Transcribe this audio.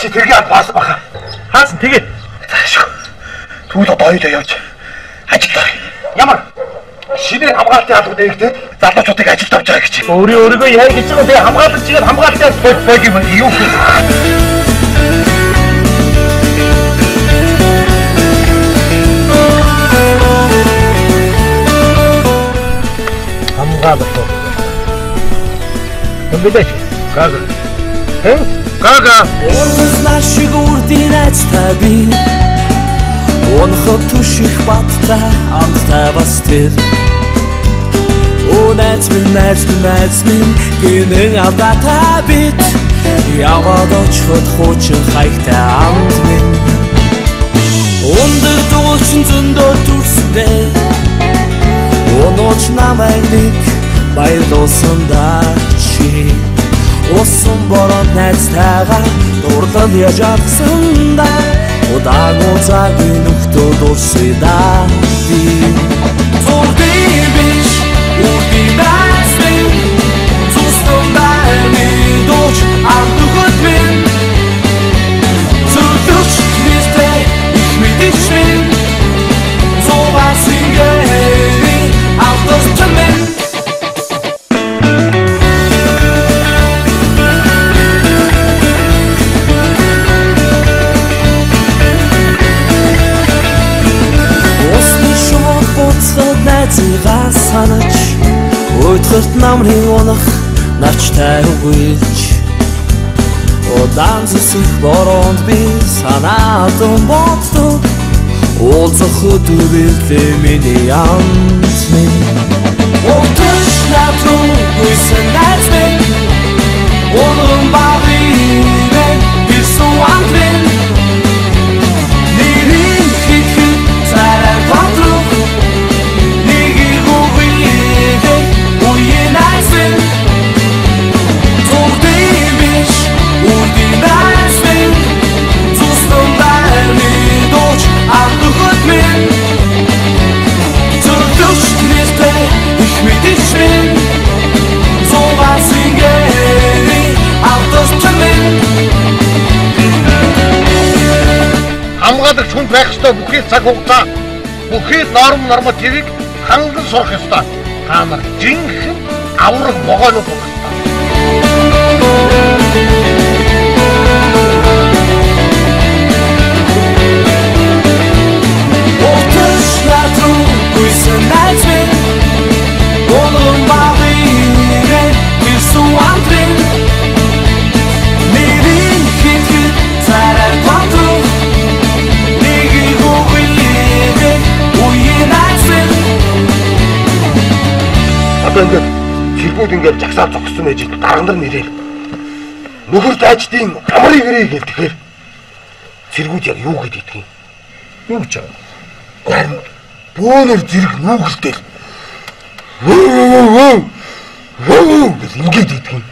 Чи тэргийн анд баасан баха. Хаасан тэгээд. Заашгүй. Тэгвэл одоо хоёулаа явж ажилд оръё. Ямар? Шинээр хамгаалтын албад нэгдээд залуучуудыг ажилд авч байгаа гэж. Өөрийн өөрийгөө яа гэж байгаа тэгээ хамгаалагч чигээр хамгаалтын бод юм юу гэх. Хамгаалагч. Хэмбэлээч. Гага. Хэн? Гага. Ургас шиг үрдийн айцтай би. Унахад түших баттай амттай бас тэр. Оо найз минь, найз минь, найз минь гинэн алдаатай бит. Яваад очиход хуучин хаягтай амт минь. Ундаг дуулчин зөндөө төрсөндөө. Онооч намайг нэг баярлуулсан да чи. Усан бороо найзтайгаа дурлал яаж авсан да. Удаан узаагүй нөхдөө дурсъя да би. Зурдын биш үрдийн найз минь. Цустан байны дууч ард өгöd минь. Зүрхч нэртэй их мэдэж минь. Зугаас ингээний алдас минь. Найзыгаа санаж уйдгарт намрын унах навчтай үгэлж. Удаан зүсэх бороонд би санаатан боддог. Уулзах өдөр ирлээ миний амт минь. Утас над руу гүйсэн найз минь. Унган багийн бирсэн амт минь. Нэрийг хэлэхэд царай дотрох. Хамгаалагч хүн байх ёстой бүхий цаг хугацаа, бүхий норм нормативыг ханган сурах ёстой. Та нар жинхэнэ авраг могоонууд болох ёстой. Утас над руу гүйсэн найз минь. Унган багийн бирсэн амт минь. Нэрийг хэлэхэд царай дотрох. Одоо ингээд цэргүүд ингээд жагсаад зогссон байж дарга нар нэрээр нөхөр дайчдын амрыг ирээ гэх тэгэхээр цэргүүд яг юу гэдэг юм? Юу гэж байгаа? Харин бөөнөр зэрэг нүүгэлтэл гэж ингээд идэх юм.